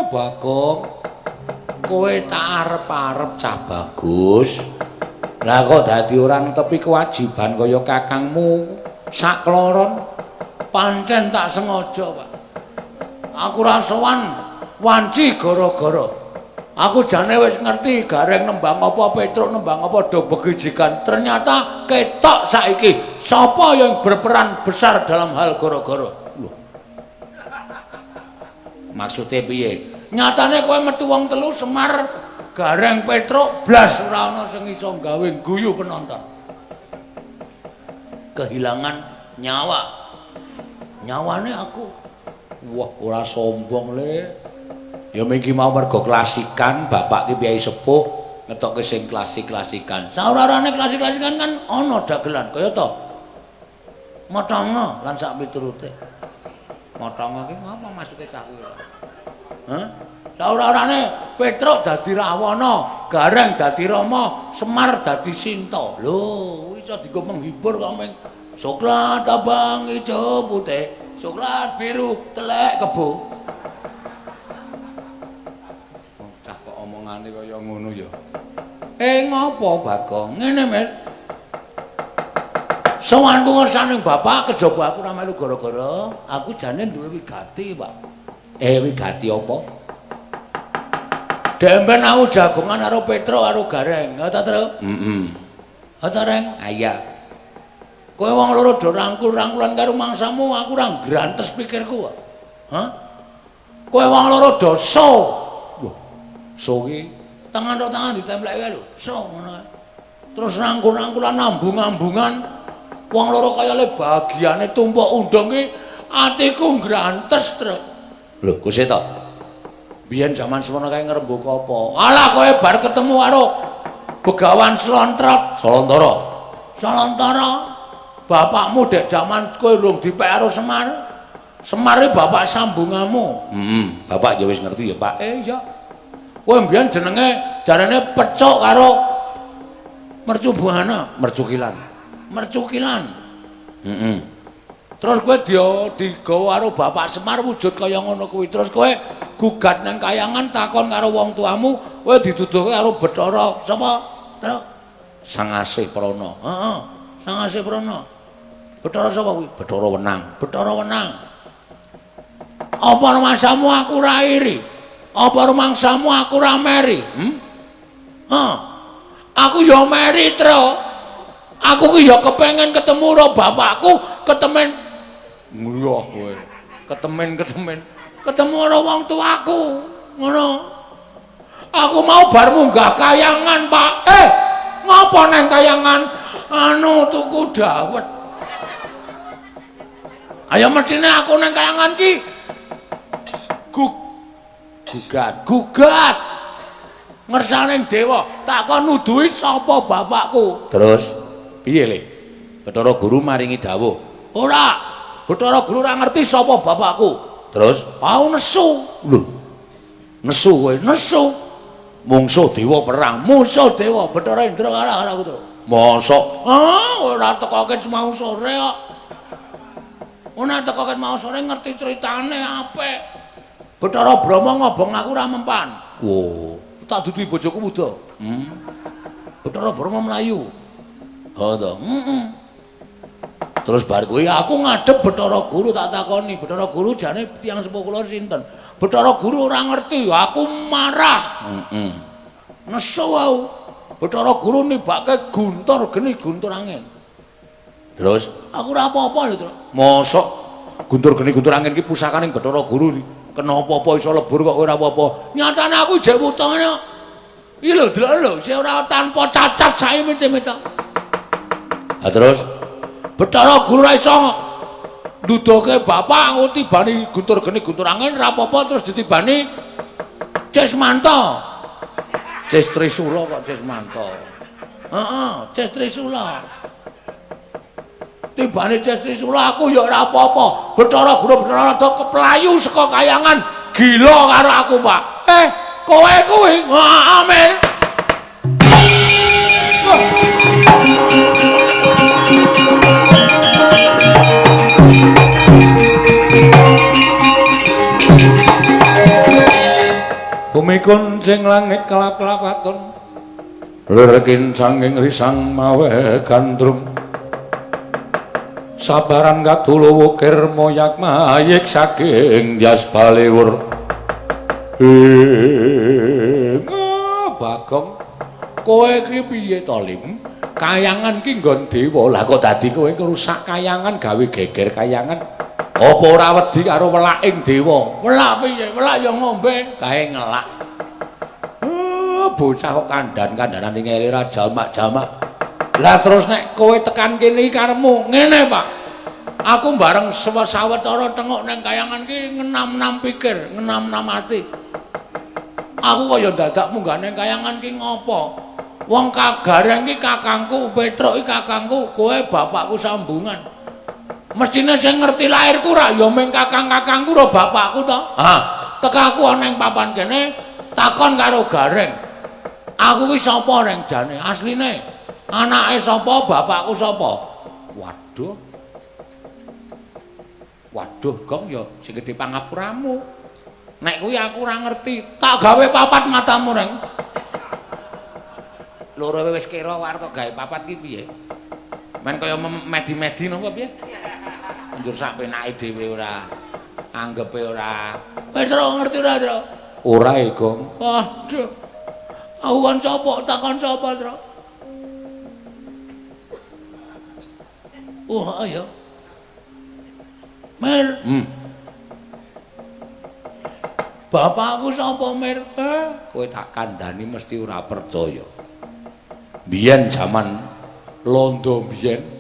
Bagong. Kowe tak arep-arep cah bagus. Lah kok dadi ora netepi kewajiban kaya kakangmu sakloron? Pancen tak sengaja, Pak. Aku ora sowan wanci gara-gara. Aku jane wis ngerti Gareng nembang apa, Petruk nembang apa, do begijikan. Ternyata ketok saiki sapa yang berperan besar dalam hal gara-gara. Lho. Maksude piye? Nyatane kowe metu wong telu Semar, Gareng, Petruk blas ora ana sing iso gawe guyu penonton. Kehilangan nyawa. Nyawane aku. Wah, ora sombong le. Ya miki mau mergo klasikan, bapak ki piyai sepuh ngetokke sing klasik-klasikan. Saurarane klasik-klasikan kan ana dagelan kaya to. Motongo lan sak piturute. Motongo ki ngapa maksude cah kuwi? Hah? Saurarane Petruk dadi Rahwana, Gareng dadi Rama, Semar dadi Sinta. Lho, iso dienggo menghibur kok ming soklat abang ijo putih, soklat biru, telek kebo. Cah kok omongane kaya ngono ya. Ngopo Bagong? Ngene, Met. Sowanku ngersane bapak kejaba aku ora melu gara-gara aku jane duwe wigati, Pak. Wigati apa? Demben aku jagongan karo Petruk karo Gareng. Ya ta, Truk? Heeh. Ha ta, Reng? Iya. Kowe wong loro do rangkul-rangkulan karo mangsamu, aku ora grantes pikirku kok. Hah? Kowe wong loro do so. Wah. So ki tangan tok tangan ditempleke lho. So ngono. Terus rangkul-rangkulan ambung-ambungan wong loro kaya le bagiane tumpuk undung ki atiku grantes, Truk. Lho, Gusti to. Biyen jaman semono kae ngrembaka apa? Alah kowe bar ketemu karo Begawan Slontrot, Solontara. Solontara. Bapakmu dek jaman kowe urung dipek karo Semar. Semar iki bapak sambungamu. Heeh, bapak ya wis ngerti ya, Pak. Iya. Kowe mbiyen jenenge jarane Pecuk karo Mercu Buana, Mercukilan. Mercukilan. Heeh. Terus kowe digawa karo bapak Semar wujud kaya ngono kuwi. Terus kowe gugat nang kayangan takon karo wong tuamu, kowe diduduhke karo Bathara sapa? Truk. Sang Asih Prana. Heeh. Sang Asih Prana. Bathara sapa kuwi? Bathara Wenang. Bathara Wenang. Apa rumangsamu aku ora iri? Apa rumangsamu aku ora meri? Hmm? Hah. Aku ya meri, Truk. Aku ki ya kepengen ketemu karo bapakku, ketemen ngliyah kowe. Ketemen-ketemen. Ketemu karo wong tuaku. Ngono. Aku mau bar munggah kayangan, Pak. Ngopo nang kayangan? Anu tuku dawet. Ayo mestine aku nang kayangan ki gugat, gugat. Ngersane dewa, tak kon nuduhi sapa bapakku. Terus piye le? Bathara Guru maringi dawuh. Ora, Bathara Guru ora ngerti sapa bapakku. Terus aku nesu. Lho. Nesu kowe, nesu. Mungsuh dewa perang, musuh dewa Bathara Indra kalah karo aku to. Mosok? Ah, ora tekoke mau sore kok. Ora tekoke mau sore ngerti critane apik. Bathara Brahma ngobong aku ora mempan. Wo, tak duduhi bojoku wuda. Bathara Brahma mlayu. Ha to. Heeh. Terus bar kuwi aku ngadep Bathara Guru tak takoni, Bathara Guru jane tiyang sepuh kula sinten? Bathara Guru ora ngerti, aku marah. Heeh. Nesu aku. Bathara Guru nibake guntur geni guntur angin. Terus aku ora apa-apa lho, Truk. Mosok guntur geni guntur angin ki pusakaning Bathara Guru. Kena apa-apa iso lebur kok ora apa-apa. Nyatane aku jek wutone. Iki lho delok lho, sing ora tanpa cacat saimit-imit. Ha terus Bathara Guru ora iso nduduhke bapak aku tibani guntur geni guntur angin ora apa-apa terus ditibani Cismanto. Cis Trisula kok Cismanto. Heeh, Cis Trisula. Tibane Cis Trisula aku ya ora apa-apa. Bathara Guru Bathara Rada keplayu saka kayangan gila karo aku, Pak. Kowe kuwi amin. Bumi kuncing langit kelap-kelapaton. Lir kincanging risang mawe gandrung. Sabaran kadulu wukir moyak mayik saking jas baliwur. Bagong, kowe iki piye to, Lim? Kayangan ki nggon dewa. Lah kok dadi kowe ngrusak kayangan gawe geger kayangan? Apa ora wedi karo welaking dewa? Welak piye? Welak ya ngombe, kae ngelak. Bocah kok kandhan-kandhanan ngele ra jamak-jamak. Lah terus nek kowe tekan kene iki karepmu ngene, Pak. Aku bareng sawetara tengok nang kayangan ki ngenam-nam pikir, ngenam-nam ati. Aku kaya dadak munggah nang kayangan ki ngopo? Wong Kagareng ki kakangku, Petruk ki kakangku, kowe bapakku sambungan. Mestine sing ngerti lahirku ra ya mung kakang-kakangku ro bapakku to. Ha, tekaku ana ing papan kene takon karo Gareng. Aku ki sapa reng jane asline? Anake sapa, bapakku sapa? Waduh. Waduh, Gong ya sing gedhe pangapuramu. Nek kuwi aku ora ngerti, tak gawe papat matamu reng. Loro wis kira arep kok gawe papat ki piye? Men kaya medi-medi napa piye? Njur sak penake dhewe ora anggepe ora. Petro ngerti ora, Tro? Ora e, Gong. Waduh. Aku kon sapa? Takon sapa, Tro? Oh, ayo. Mir. Bapakku sapa, Mir? Kowe tak kandhani mesti ora percaya. Biyen jaman londo biyen.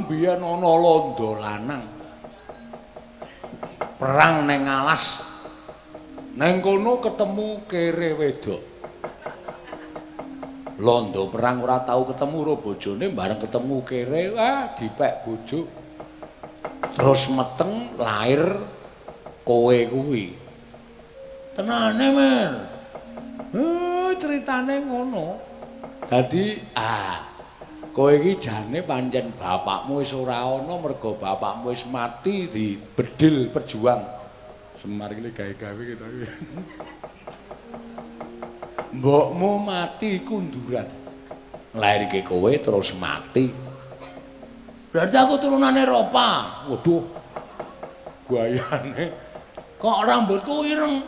Biyen ana londo lanang. Perang neng alas. Neng kono ketemu kere wedok. Londo perang ora tau ketemu karo bojone, bareng ketemu kere, wah dipek bojo. Terus meteng lahir kowe kuwi. Tenane, Mir. Ceritane ngono. Dadi kowe iki jane pancen bapakmu wis ora ana mergo bapakmu wis mati di bedil pejuang. Semar iki gawe-gawe gitu. Mbokmu mati kunduran. Nglairke kowe terus mati. Berarti aku turunane Eropa. Waduh. Guayane. Kok rambutku ireng?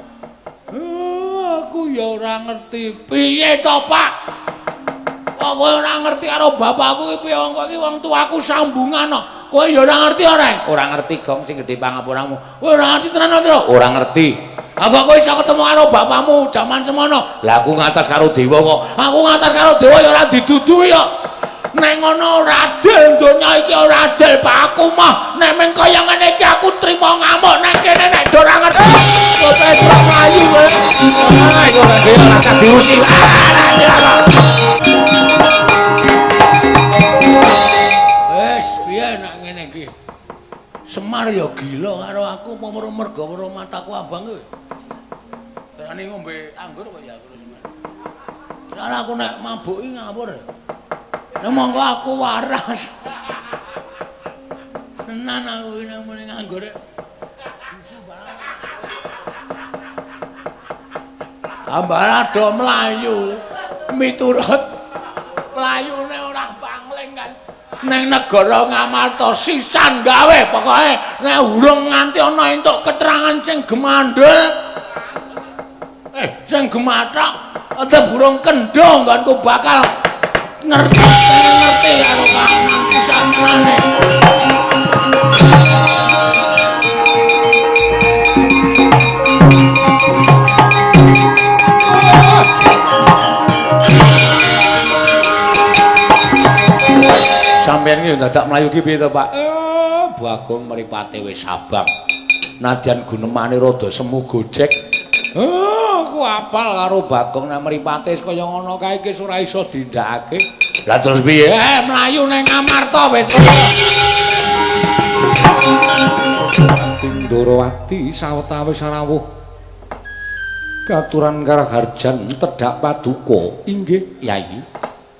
Aku ya ora ngerti. Piye to, Pak? Kok kowe ora ngerti karo bapakku iki piye wong kowe iki wong tuaku sambungan kok. Kowe ya ora ngerti ora? Ora ngerti, Gong, sing gedhe pangapuramu. Kowe ora ngerti tenan, Tru? Ora ngerti. Lah kok kowe iso ketemu karo bapakmu jaman semono? Lah aku ngatas karo dewa kok. Aku ngatas karo dewa ya ora diduduhi kok. Nek ngono ora adil donya iki ora adil, Pak. Aku mah nek meng kaya ngene iki aku trimo ngamuk nek kene nek do ora ngerti. Kok Petro mlayu kowe. Ah, iku ora ora usah diusi. Wis, piye nek ngene iki? Semar ya gila karo aku apa mergo weruh mataku abang kowe. Berani ngombe anggur kok ya aku Semar. Soale aku nek mabuk iki ngawur. Nek monggo aku waras. Tenan aku iki nek muni nganggur. Ambara do mlayu miturut mlayune ora pangling kan. Neng negara Ngamarta sisan gawe pokoke nek urung nganti ana entuk keterangan sing gemandhul sing gemathok tetep urung kendho nggonku bakal ngerti ngerti karo kananku sampeyan. Sampeyan iki dadak mlayu ki piye to, Pak? Bagong mripate wis abang. Nadyan gunemane rada semu gojek. Aku apal karo Bagong nek mripate wis kaya ngono kae iki ora iso dindakake. Lah terus piye? Mlayu nang Ngamarta Petro. Tindorawati sawetawis rawuh. Katuran karaharjan tedhak paduka. Inggih, Yai.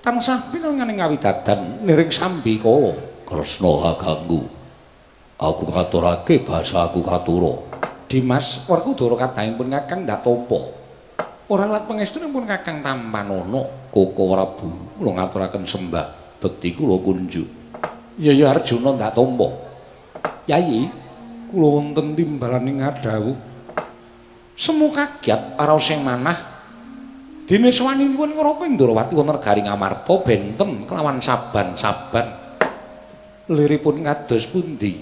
Tansah pinanganing kawidadan niring sambikala. Kresna ganggu. Aku ngaturake basa aku katura. Dimas Werkudara kadangipun Kakang ndak tampa. Ora lat pangestunipun Kakang tampanana. Koko Prabu kula ngaturaken sembah bekti kula kunjuk. Iya ya Arjuna ndak tampa. Yayi kula wonten timbalaning ngadhawuh. Semu kagiat raos sing manah dene sawanipun Ngraka Indrawati wonten negari Ngamarta benten kelawan saban-saban. Liripun kados pundi?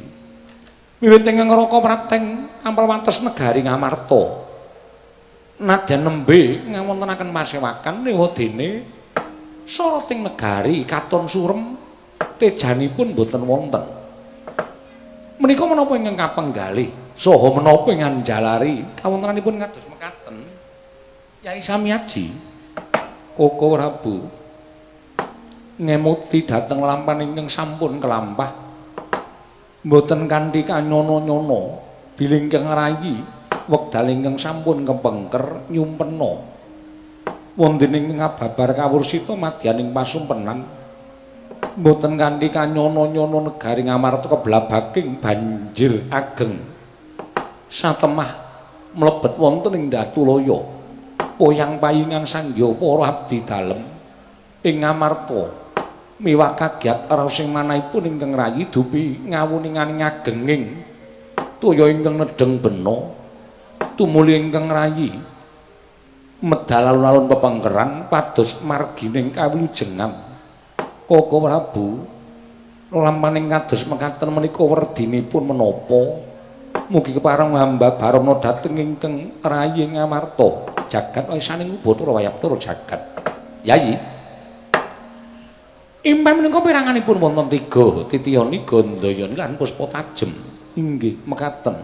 Wiwit ing Ngraka prapteng ampel wates negari Ngamarta. Nadyan nembe ngawontenaken pasewakan ewadene soroting negari katon surem tejanipun boten wonten. Menika menapa ingkang kapenggalih saha menapa ingkang njalari kawontenanipun kados mekaten? Yai Samiaji Koko Prabu ngemuti dhateng lampan ingkang sampun kelampah mboten kanthi kanyono-nyono bilih ingkang rayi wekdal ingkang sampun kepengker nyumpena wonten ing ngababar kawursita madyaning pasumpenan mboten kanthi kanyono-nyono negari Ngamarta keblabaking banjir ageng satemah mlebet wonten ing Datulaya poyang payingan sangya para abdi dalem ing Ngamarta miwah kagiat raos sing manahipun ingkang rayi dupi ngawuninganing agenging toya ingkang nedheng bena tumuli ingkang rayi medal alun-alun pepengkeran pados margining kawilujengan. Koko Prabu lampaning kados mekaten menika werdinipun menapa? Mugi kepareng hamba barana dhateng ingkang rayi Ngamarta jagat wisaning Bathara Wayabtara jagat. Yayi impen menika peranganipun wonten tiga titiyani Gandayani lan Puspa Tajem. Inggih mekaten.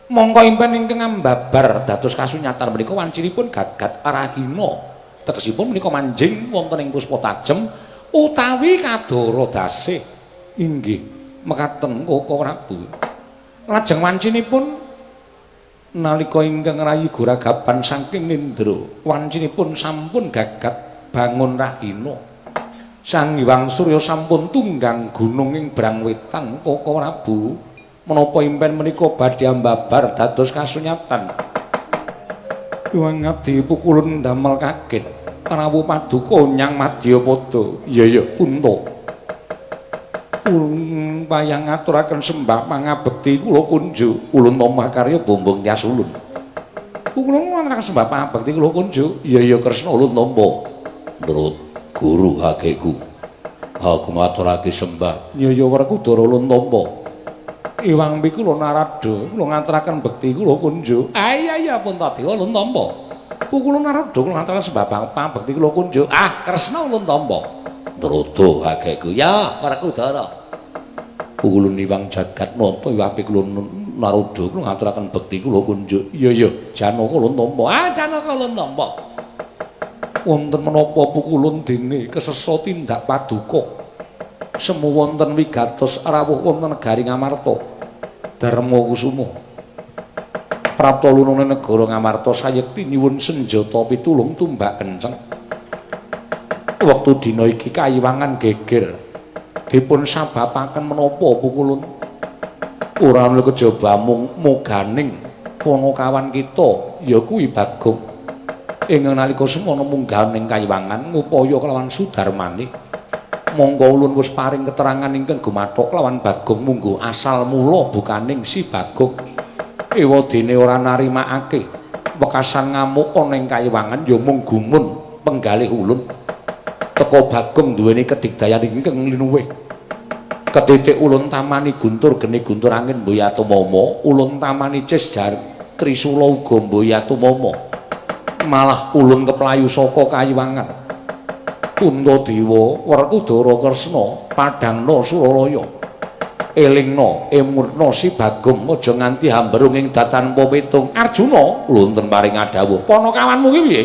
Mongko impen ingkang ambabar dados kasunyatan menika wancinipun gagat rahina. Tegesipun menika manjing wonten ing Puspa Tajem utawi kadara dasih. Inggih mekaten Koko Prabu. Lajeng wancinipun nalika ingkang rayi guragapan saking nindra, wancinipun sampun gagat bangun rahina. Sang Hyang Surya sampun tunggang gunung ing Brangwetan. Koko Prabu menapa impen menika badhe ambabar dados kasunyatan? Wangadi pukulun damel kaget. Rawuh paduka nyang madyapada. Iya ya punta. Ulun payah ngaturaken sembah pangabekti kula kunjuk. Ulun tampa karya bombong tias ulun. Kula ngaturaken sembah pangabekti kula kunjuk. Iya ya Kresna ulun tampa. Nurut guru hakeku. Aku ngaturake sembah. Iya ya Werkudara ulun tampa. Iwang pikula Narada kula ngaturaken bekti kula kunjuk. Iya iya punta dewa ulun tampa. Kula Narada kula ngaturaken sembah pangabekti kula kunjuk. Ah Kresna ulun tampa. Nruda hakeku. Ya Werkudara. Ulun iwang jagat nata iwang pikula Narada kula ngaturaken bekti kula kunjuk. Iya iya Janaka ulun tampa. Ah Janaka ulun tampa. Wonten menapa pukulun dene kesesa tindak paduka. Semu wonten wigatos rawuh wonten negari Ngamarta. Darma Kusuma prapta lunune negara Ngamarta sayekti nyuwun senjata pitulung tumbak kenceng. Wektu dina iki kayiwangan geger dipun sababaken menapa pukulun? Ora ana kejaba mung moganing panakawan kita ya kuwi Bagong. Ing nalika semono munggah ning kayiwangan ngupaya kelawan Sudarmane. Mongko ulun wis paring keterangan ingkang gumathok lawan Bagong mungguh asal mula bukaning si Bagong. Ewadene ora narimakake wekasan ngamuk ana ing kayiwangan ya mung gumun penggalih ulun. Teka Bagong duweni kedigdayan ingkang linuwih. Ketitik ulun tamani guntur geni guntur angin mboyatumama, ulun tamani cis jar trisula uga mboyatumama. Malah ulun keplayu saka kayiwangan. Puntadewa Werkudara Kresna padhangna Suralaya. Elingna emurna si Bagong aja nganti hamberung ing datan pitung. Arjuna wonten paring adhawuh. Panakawanmu ki piye?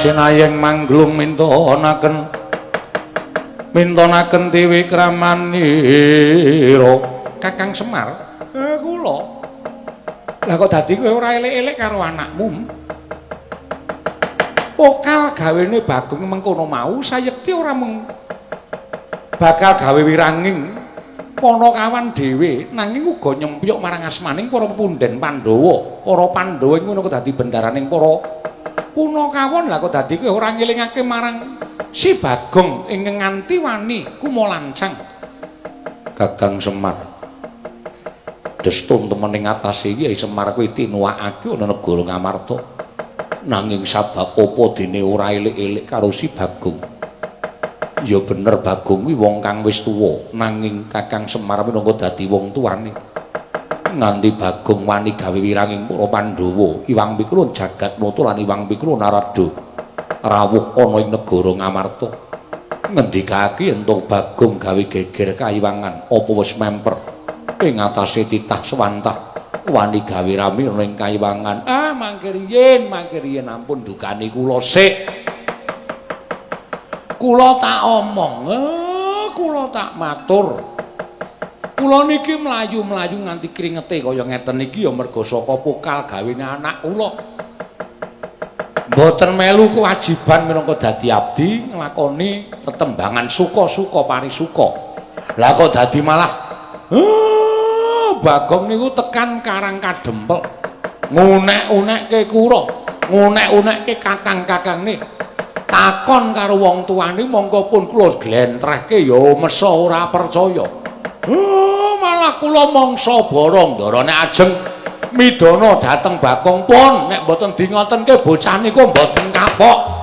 Sinayeng mangglung mintonaken mintonaken tiwikramanira. Kakang Semar, kula. Lah kok dadi kowe ora elek-elek karo anakmu? Pokal gawene Bagong mengkono mau sayekti ora mung bakal gawe wiranging Panakawan dhewe, nanging uga nyempyok marang asmaning para pepunden Pandhawa. Para Pandhawa ngono kok dadi bendaraning para Punakawon. Lah kok dadi kowe ora ngelingake marang si Bagong ing nganti wani kumalancang. Kakang Semar, destun temen ing atase Kyai Semar kuwi tinuwakake ana negara Ngamarta. Nanging sabab apa dene ora elik-elik karo si Bagong? Ya bener Bagong kuwi wong kang wis tuwa, nanging Kakang Semar minangka dadi wong tuane. Nganti Bagong wani gawe wiranging para Pandhawa, Iwang Pikulun Jagatnata lan Iwang Pikulun Narada rawuh ana ing negara Ngamarta. Ngendikake yen to Bagong gawe geger kayiwangan apa wis memper ing atase titah swantah wani gawe rame ana ing kayiwangan. Ah, mangke riyin ampun dukani kula sik. Kula tak omong, kula tak matur. Kula niki mlayu-mlayu nganti kringete kaya ngeten iki ya merga saka pokal gawene anak kula. Mboten melu kewajiban minangka dadi abdi nglakoni tetembangan suka-suka parisuka. Lah kok dadi malah Bagong niku tekan Karang Kadempel ngunek-unekke kura, ngunek-unekke kakang-kakangne. Takon karo wong tuane mongko pun kula glentrehke ya mesa ora percaya. Malah kula mangsa borong ndara nek ajeng midana dhateng Bagong pun nek mboten di ngotenke bocah niku mboten kapok.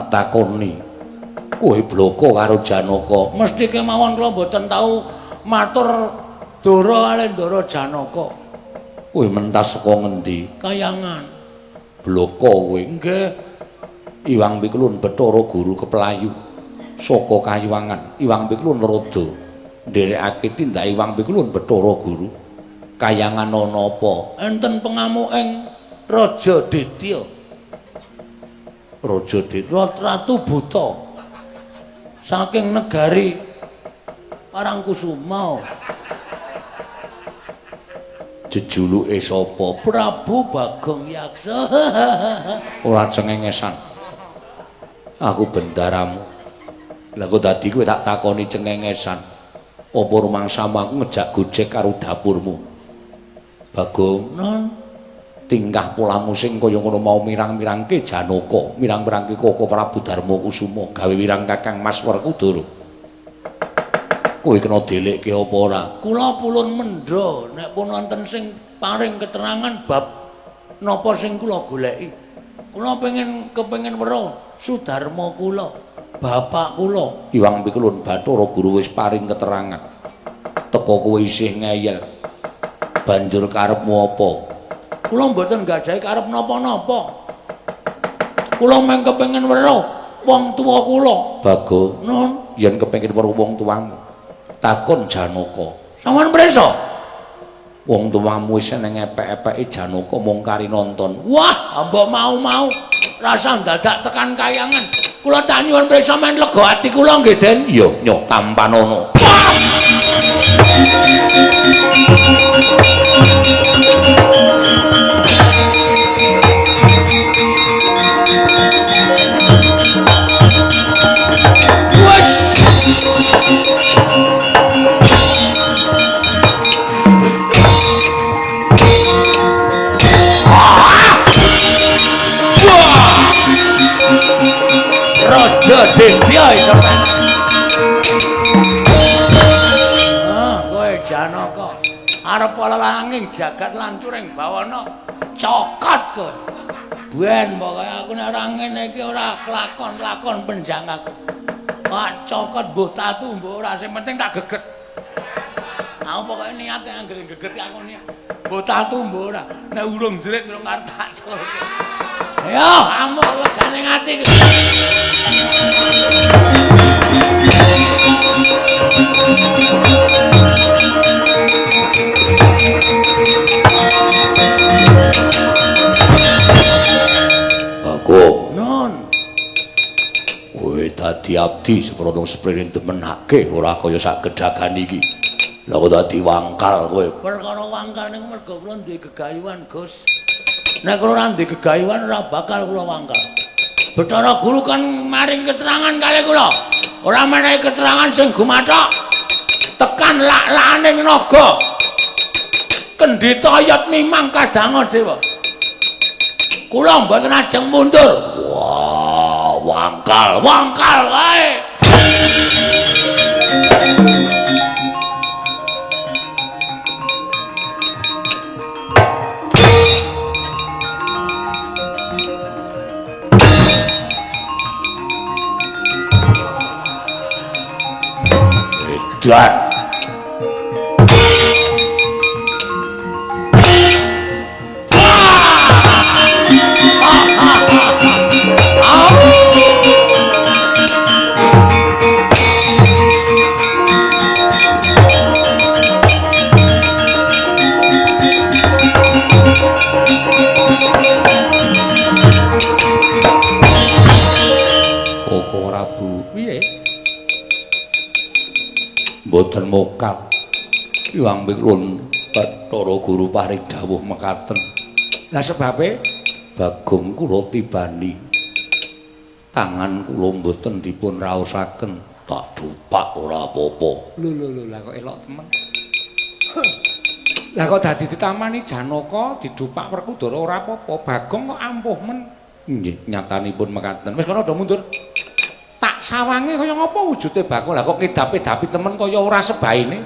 Takoni kowe bloko karo Janaka. Mesti kemawon kula mboten tau matur dara kalih ndara Janaka. Kowe mentas saka ngendi? Kayangan. Bloko kowe? Nggih. Iwang Pikulun Bathara Guru kepelayu saka Kayiwangan. Iwang Pikulun rada nderekake tindak Iwang Pikulun Bathara Guru. Kayangan ana apa? Enten pengamuking Raja Ditya. Raja Ditya Ratu Buta saking negari Parangkusuma. Jejuluke sapa? Prabu Bagong Yaksa. Ora cengengesan. Aku bendaramu. Lah kok dadi kowe tak takoni cengengesan. Apa rumangsamu aku ngejak gojek karo dapurmu? Bagong, non. Tingkah polamu sing kaya ngono mau mirang-mirangke Janaka, mirang-mirangke Koko Prabu Darma Kusuma, gawe wirang Kakang Mas Werkudara. Kowe kena delekke apa ora? Kula pulun mendha nek pun wonten sing paring keterangan bab napa sing kula goleki. Kula pengen kepengin weruh Sudarma kula, bapak kula. Iwang Pikulun Bathara Guru wis paring keterangan. Teka kowe isih ngeyel. Banjur karepmu apa? Kula mboten gadahi karep napa-napa. Kula mung kepengin weruh wong tuwa kula. Bagong, nun, yen kepengin weruh wong tuamu, takon Janaka. Sampeyan prisa? Wong tuamu wis nang epek-epeke Janaka mung kari nonton. Wah, mbok mau-mau rasa dadak tekan kayangan. Kula tak nyuwun prisa men lega ati kula nggih, Den. Ya, nyo tampanono. Raja Ditya iso men. Ah, kowe Janaka arep langing jagat lancuring bawana cokot kowe. Ben pokoke aku nek ora ngene iki ora kelakon-lakon penjang aku. Pak cokot mbuh tatu mbuh ora sing penting tak geget. Aku pokoke niat anggere geget aku niat. Mbuh tatu mbuh ora. Nek urung jerit urung arep tak selke. Ayo amuk legane ati iki. Bagong, non. Kowe dadi abdi seprono sprene demenake ora kaya sak gedagan iki. Lah kok dadi wangkal kowe. Perkara wangkal niku mergo kula duwe gegayuhan, Gus. Nek kula ora duwe gegayuhan ora bakal kula wangkal. Bathara Guru kan maring keterangan kalih kula. Ora menehi keterangan sing gumathok. Tekan lak-lakaning naga. Kendhita ayat mimang kadanga dewa. Kula mboten ajeng mundur. Wah, wangkal, wangkal wae. Edan. Mboten mokal. Hyang Mikrun Bathara Guru paring dawuh mekaten. Lah sebabe Bagong kula tibani. Tangan kula mboten dipun raosaken. Tak dupak ora apa-apa. Lho lho lho, lah kok elok temen. Lah kok dadi ditamani Janaka didupak Werkudara ora apa-apa. Bagong kok ampuh men. Nggih, nyatanipun mekaten. Wis kono do mundur. Tak sawange kaya ngapa wujude Bagong, lah kok ngedapi-dapi temen kaya ora sebaine.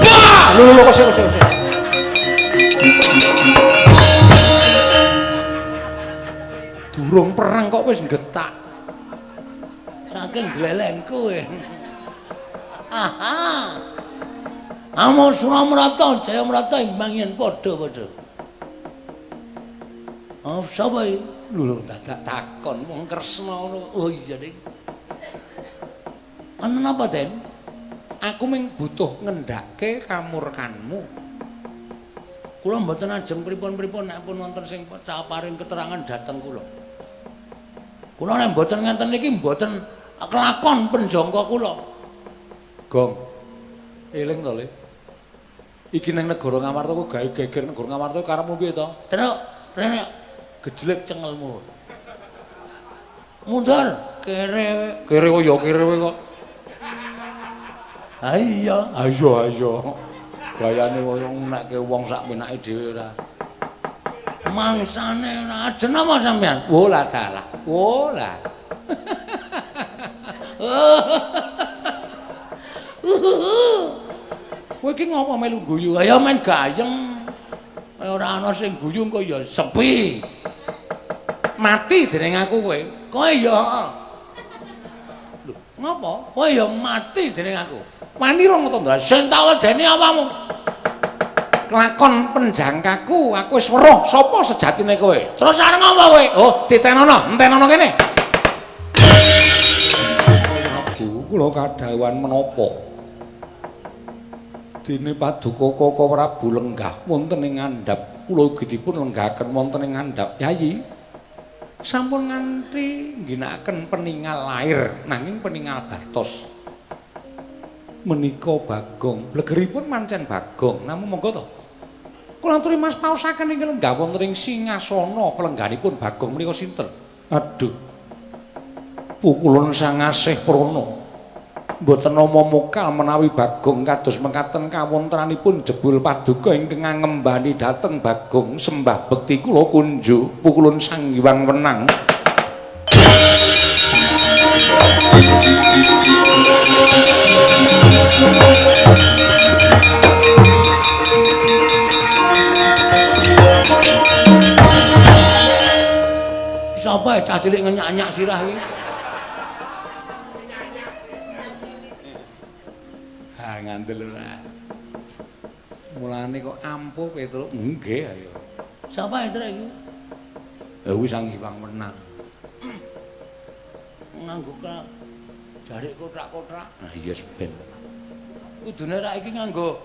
Wah, lho lho kok sik. Durung perang kok wis nggetak. Saking glelengku. Aha. Amo Suramrata Jayamrata imbang yen padha-padha. Oh, sapa iki? Lho dadak takon wong Kresna ngono. Oh iya, Dik. Ana napa, Den? Aku mung butuh ngendhake kamurkanmu. Kula mboten ajeng pripun-pripun nek pun wonten sing paring keterangan dhateng kula. Kula nek mboten ngenten iki mboten kelakon penjangka kula. Gong. Eling to, Le. Iki nang negara Ngamarta kok gawe geger negara Ngamarta karepmu piye to? Truk, rene gejlek cengelmu. Mundur, kere. Kere kok ya kere kowe kok. Ha iya, ayo ayo. Gayane kaya ngunekke wong sak penake dhewe ora. Mangsane ajen apa sampean? Oh lah dalah. Oh lah. Kowe iki ngopo melu guyu? Kaya men gayeng. Ora ana sing guyu engko ya sepi. Mati dening aku kowe. Kowe ya. Lho, ngopo? Kowe ya mati dening aku. Wani rong to, Ndra. Sing tak wedeni apamu? Kelakon penjangkaku, aku wis weruh sapa sejatine kowe. Terus arep ngopo kowe? Oh, titenono, entenono kene. Prabu, kula kadhawuhan menapa? Dene paduka Kaka Prabu lenggah wonten ing ngandhap. Kula ugi dipun lenggahaken wonten ing ngandhap. Yayi, sampun nganti ngginakaken peningal lair nanging peningal batos. Menika Bagong, blegeripun mancen Bagong. Namung monggo to. Kula aturi Mas paosaken ing lenggah wonten ing singasana pelengganipun Bagong menika sinten? Aduh. Pukulun Sang Asih Prana. Mboten nama mokal menawi Bagong kados mekaten kawontenanipun jebul paduka ingkang ngembani dhateng Bagong sembah bekti kula kunjuk pukulun Sang Hyang Wenang. Sapa cah cilik ngenyak-nyak sirah iki? Ha ngandel ora. Mulane kok ampuh Petruk. Nggih ayo. Sapa Petruk iki? Ya kuwi Sang Hyang Wenang. Nganggo jarik kothak-kothak. Ah iya ben. Kudune rak iki nganggo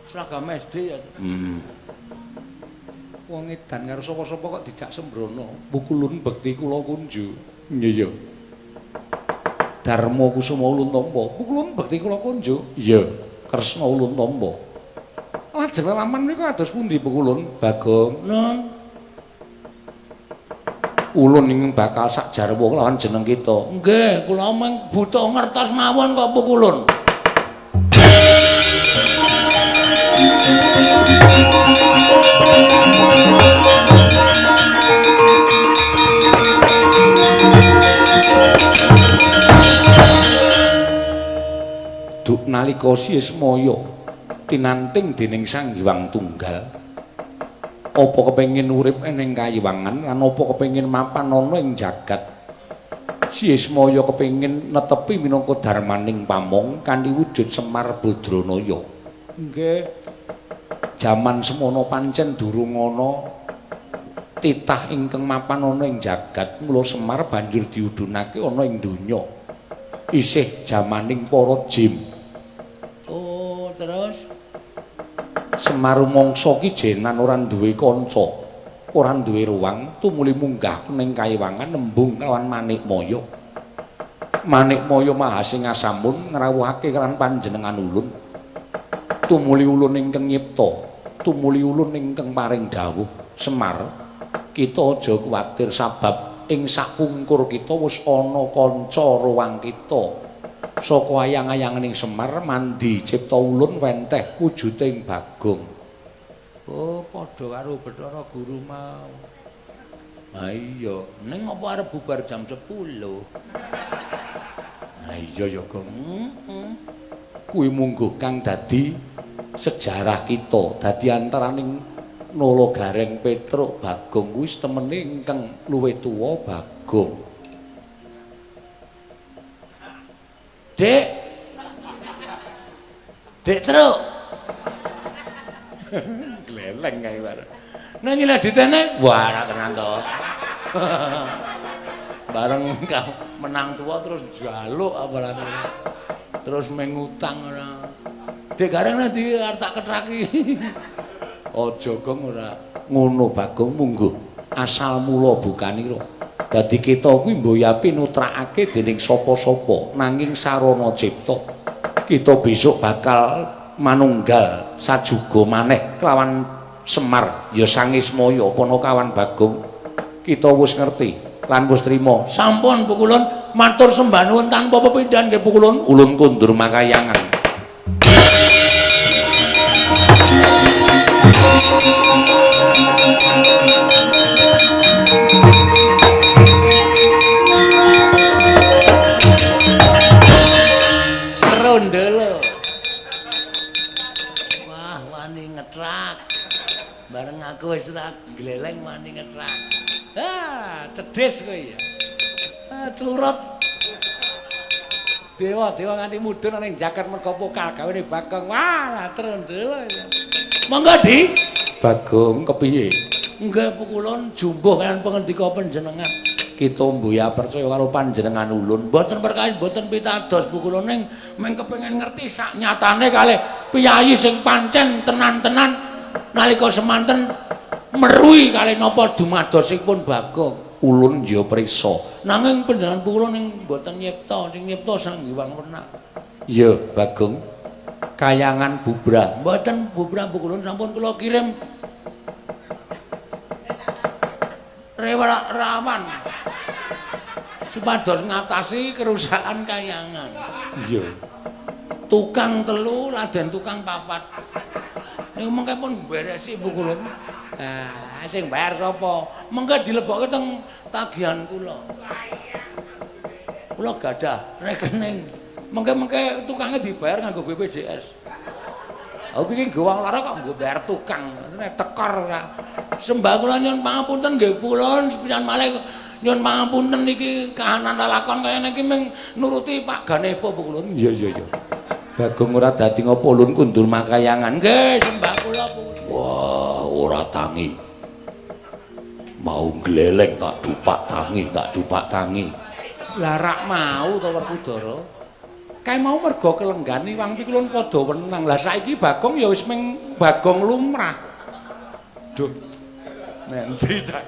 seragam SD ya. Heeh. Wong edan karo sapa-sapa kok dijak sembrono. Pukulun bekti kula kunju. Iya iya. Darma Kusuma ulun tampa. Pukulun bekti kula kunju. Iya. Kresna ulun tampa. Lajeng lelaman menika kados pundi Pukulun? Bagong. Nun. Ulun ingkang bakal sak jarwa lawan jeneng kita. Nggih, kula mung butuh ngertos mawon kok Pukulun. Duk nalika Sismaya tinanting dening Sang Hyang Tunggal, apa kepengin urip ning kayiwangan lan apa kepengin mapan ana ing jagat? Sismaya kepengin netepi minangka darmaning pamong kanthi wujud Semar Badranaya. Nggih. Jaman semono pancen durung ana titah ingkang mapan ana ing jagat, mula Semar banjur diudhunake ana ing donya. Isih jamaning para jim. Oh, terus Semar mangsa ki jenan ora duwe kanca, ora duwe ruang, tumuli munggah ning kayiwangan nembung kelawan Manikmaya. Manikmaya Maha Singasamun ngrawuhake kelawan panjenengan ulun. Tumuli ulun ingkang nyipta, tumuli ulun ingkang paring dawuh, Semar, kita aja kuwatir sabab ing sakpungkur kita wis ana kanca ruang kita. Saka ayang-ayanganing Semar mandi cipta ulun wenteh wujuding Bagong. Oh, padha karo Bathara Guru mau. Ha iya, ning apa arep bubar jam 10? Ha iya ya, Gong. Heeh. Kuwi mungguh kang dadi sejarah kita, dadi antaraning Nala Gareng Petruk Bagong kuwi temene ingkang luwih tuwa Bagong. Dek. Dek Truk. Gleleng kae bareng. Nang nyileh ditene, wah ora tenan to. Bareng menang tuwa terus njaluk apa terus mengutang ora. Dek Gareng nanti arep tak ketraki. Aja Gong ora ngono Bagong mungguh asal mula bukanira. Dadi kita kuwi mboyapi nutrakake dening sapa-sapa nanging sarana cipta. Kita besok bakal manunggal sajuga maneh kelawan Semar ya Sangismaya Panakawan Bagong. Kita wis ngerti lan wis trima. Sampun Pukulun matur sembah nuwun tanpa pepindhan nggih Pukulun. Ulun kundur makayangan. Rondelo. Wah, wani ngetrak. Bareng aku wis ora gleleng wani ngetrak. Ah, cedhis kowe ya. Ah, curut. Dewa-dewa nganti mudhun ning jagat merga pokal gawene Bagong. Wah, trondelo. Monggo, Di. Bagong kepiye? Nggih Pukulun jumbuh kaliyan pangendika panjenengan. Kita mbuya percaya karo panjenengan ulun. Mboten perkawis mboten pitados Pukulun ning mung kepengin ngerti sak nyatane kalih piyayi sing pancen tenan-tenan nalika semanten meruhi kalih napa dumadosipun Bagong. Ulun ya prisa. Nanging panjenengan Pukulun ning mboten nyipta, sing nyipta Sang Hyang Wenang. Ya, Bagong. Kayangan bubrah. Mboten bubrah Pukulun sampun kula kirim rawan supados ngatasi kerusakan kayangan. Iya. Tukang telu laden tukang papat. Niku mengke pun beresi Pukulun. Ah, sing bayar sapa? Mengke dilebokke teng tagihan kula. Kula gadah rekening. Mengke-mengke tukangnya dibayar nganggo BPJS. Aku iki nggo wong lara kok nggo bayar tukang. Nek tekor ora. Sembah kula nyuwun pangapunten nggih kula sepisan malih nyuwun pangapunten iki kahanan lalakon kaya niki ming nuruti Pak Ganevo Bu kula. Iya iya iya. Bagong ora dadi ngopo ulun kundur makayangan. Nggih, sembah kula Bu. Wah, ora tangi. Mau gleleng tak dupak tangi, tak dupak tangi. Lah rak mau to Werkudara. Kae mau mergo kelenggan iwang pikulun padha wenang. Lah saiki Bagong ya wis ming Bagong lumrah. Duh. Nendi cak.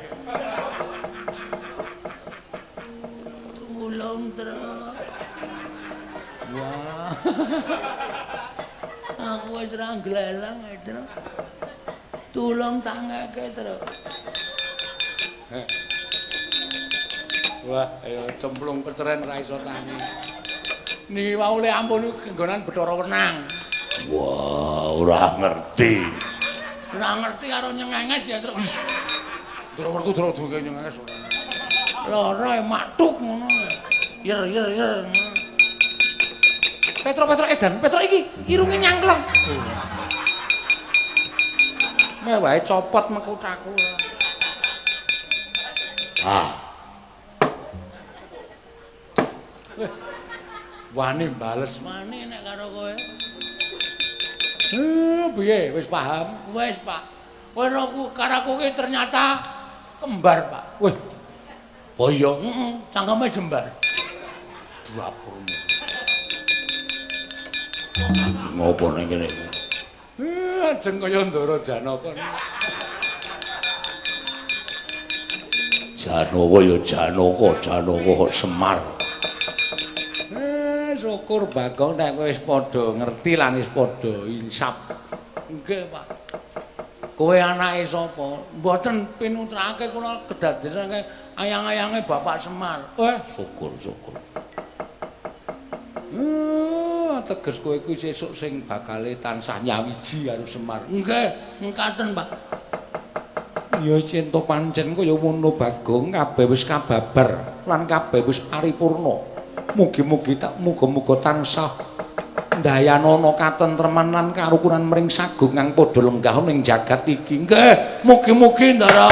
Tulung, Tru. Wah. Aku wis ra gleleng, Tru. Tulung tangeke, Tru. Wah, ayo cemplung peceren ra iso tangi. Niki wau le ampun nggonan Bathara Wenang. Wah, ora ngerti. Ora ngerti karo nyengenges ya, Tru. Ndra Werkudara duwe nyengenges ora. Lara matuk ngono. Yer yer yer. Petro Petro edan, Petro iki irunge nyangkleng. Meh wae copot mekutaku. Ah. Wani bales wani nek karo kowe. Piye wis paham? Wis, Pak. Wis aku karo aku ki ternyata kembar, Pak. Wih. Boyo, heeh, cangkeme jembar. Dapurmu. Ngopo ning kene? Ajeng kaya Ndara Janaka. Janaka ya Janaka, Janaka kok Semar. Syukur Bagong nek kowe wis padha ngerti lan wis padha insaf. Nggih, Pak. Kowe anake sapa? Mboten pinutrake kula kedadesake ayang-ayange Bapak Semar. Wah, syukur syukur. Teges kowe kuwi sesuk sing bakale tansah nyawiji karo Semar. Nggih, mekaten, Pak. Ya yen to pancen kaya ngono Bagong, kabeh wis kababar lan kabeh wis paripurna. Mugi-mugi tak muga-muga tansah ndayanana katentreman lan karukunan mring sagung kang padha lenggah ning jagat iki. Nggih, mugi-mugi Ndara.